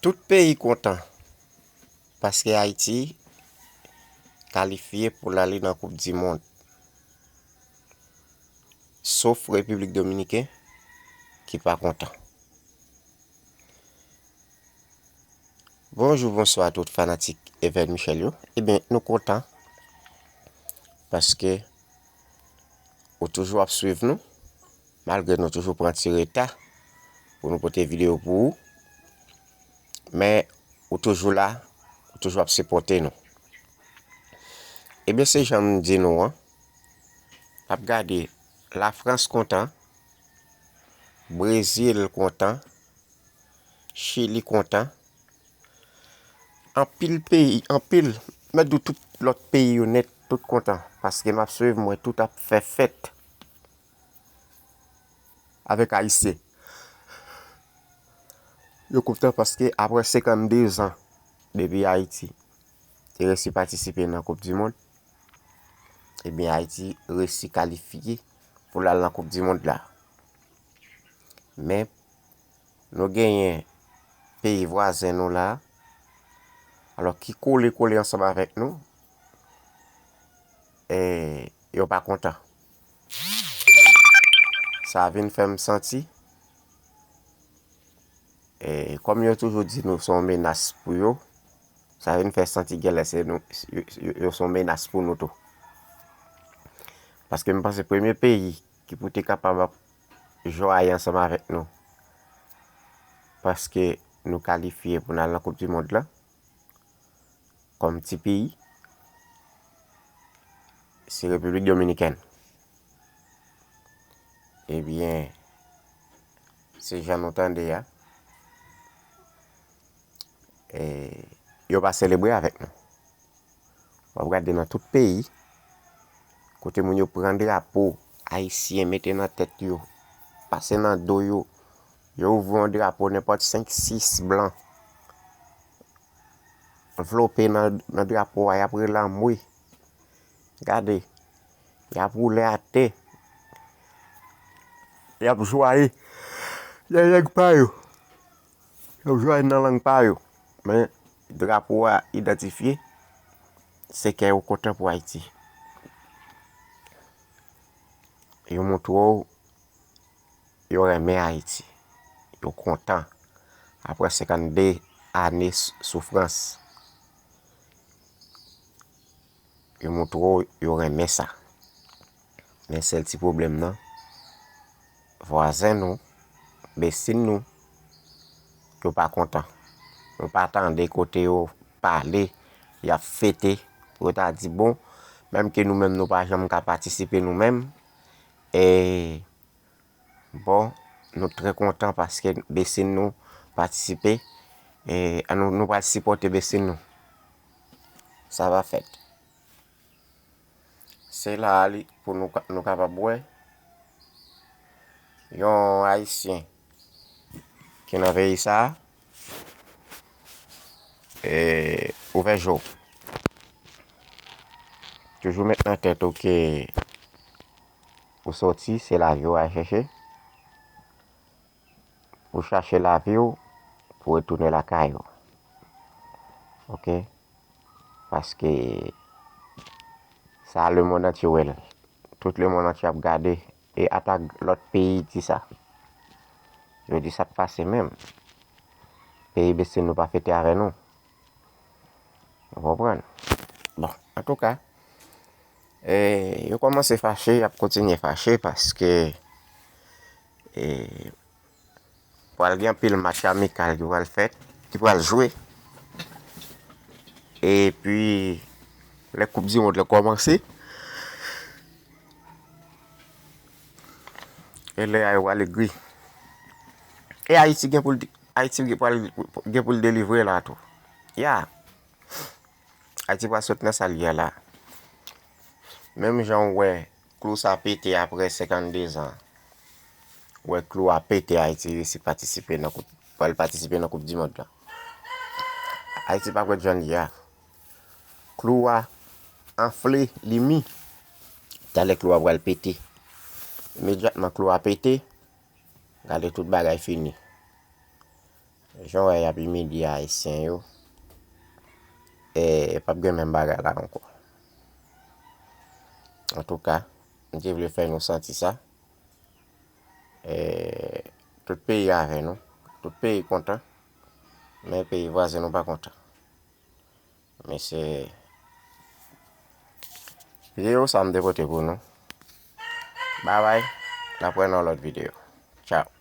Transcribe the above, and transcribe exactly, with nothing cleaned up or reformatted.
Tout peyi kontan paske Ayiti kalifye pou l ale nan Koup di Mond, sof Repiblik Dominiken ki pa kontan. Bonjou, bonswa tout fanatik Evèn Michel yo. Ebyen, nou kontan paske ou toujou ap swiv nou, malgre nou toujou pran ti reta pou nou pote videyo pou ou. Men ou toujou la, ou toujou ap sipòte nou. Ebyen, se jan m di nou an, n ap gade Lafrans kontan, Brezil kontan, Chili kontan, anpil peyi, anpil, m mèt di w tout lòt peyi yo nèt, tout kontan, paske m ap swiv, m wè tout ap fè fèt avèk Ayisyen. Yo kontan paske apre senkannde zan depi Ayiti te resi patisipe nan Koup di Mond, ebyen, Ayiti resi kalifye pou l al nan Koup di Mond la. Men, nou genyen peyi vwazen nou la, alò ki kole kole ansanm avèk nou, e yo pa kontan. Sa vin fè m santi, e kòm yo toujou di nou se yon menas pou yo, sa vin fè santi genlè se nou, yo, yo, yo se yon menas pou nou tou. Paske m panse premye peyi ki pou te kapab ap jwaye ansanm avèk nou, paske nou kalifye pou n al nan Koup di Mond la, kòm ti peyi, se Repiblik Dominikèn. Ebyen, se jan nou tande a, e yo pa selebre avèk nou. W ap gade nan tout peyi, kote moun yo pran drapo ayisyen mete nan tèt yo, pase nan do yo, yo ouvri yon drapo nenpòt senk, sis blan, vlope nan, nan drapo a, y ap rele anmwe. Gade, y ap woule atè, y ap jwaye nan lang pa yo, y ap jwaye nan lang pa yo. Men, drapo a idantifye, se kè yo kontan pou Ayiti. Yo montre w yo renmen Ayiti. Yo kontan. Apre senkannde ane s-, soufrans, yo montre w yo renmen sa. Men sèl ti pwoblèm nan, vwazen nou, besin nou, yo pa kontan. Nou pa tande kote yo pale, y ap fete, pou yo ta di, bon, menm ke nou menm nou pa janm ka patisipe nou menm, e Bon, nou trè kontan paske besin nou patisipe. E, nou, nou pral sipòte besin nou. Sa va fèt. Se la a li pou nou, ka- nou kapab wè yon Ayisyen ki nan peyi sa a, e, ouvè je w. Toujou met nan tèt ou ke ou soti, se lavi w al chèche. Ou chache lavi w, pou retounen lakay ou. Oke? Paske sa lemonn antye wè l. Tout lemonn antye ap gade. E ata lòt peyi di sa. Yo di sa k pase menm. Peyi besin nou pa fete avè nou. Ou konprann? Bon, antouka, e, yo kòmanse fache, y ap kontinye fache paske, e, pral gen anpil match amikal ki pral fèt, ki pral jwe. Epi, lè Koup di Mond lan kòmanse, e lè a yo pral egri. E Ayiti gen pou l, Ayiti gen pral, gen pou l delivre la tou. Ya. Ayiti pral sot nan sa l ye a la. Menm jan w wè klou sa pete apre senkannde zan. W wè klou a pete, Ayiti resi patisipe nan koup, pral patisipe nan Koup di Mond la. Ayiti pa kwè jan l ye a. Klou a anfle, li mi. Talè klou a pral pete. Imedyatman klou a pete, gade tout bagay fini. Jan w wè y ap imilye Ayisyen yo, e p ap gen menm bagay la ankò. Antouka, m te vle fè nou santi sa. E, tout peyi avè nou, tout peyi kontan, men peyi vwazen nou pa kontan. Men se videyo sa m te pote pou nou. Babay, n ap wè nan lòt videyo. Tchao.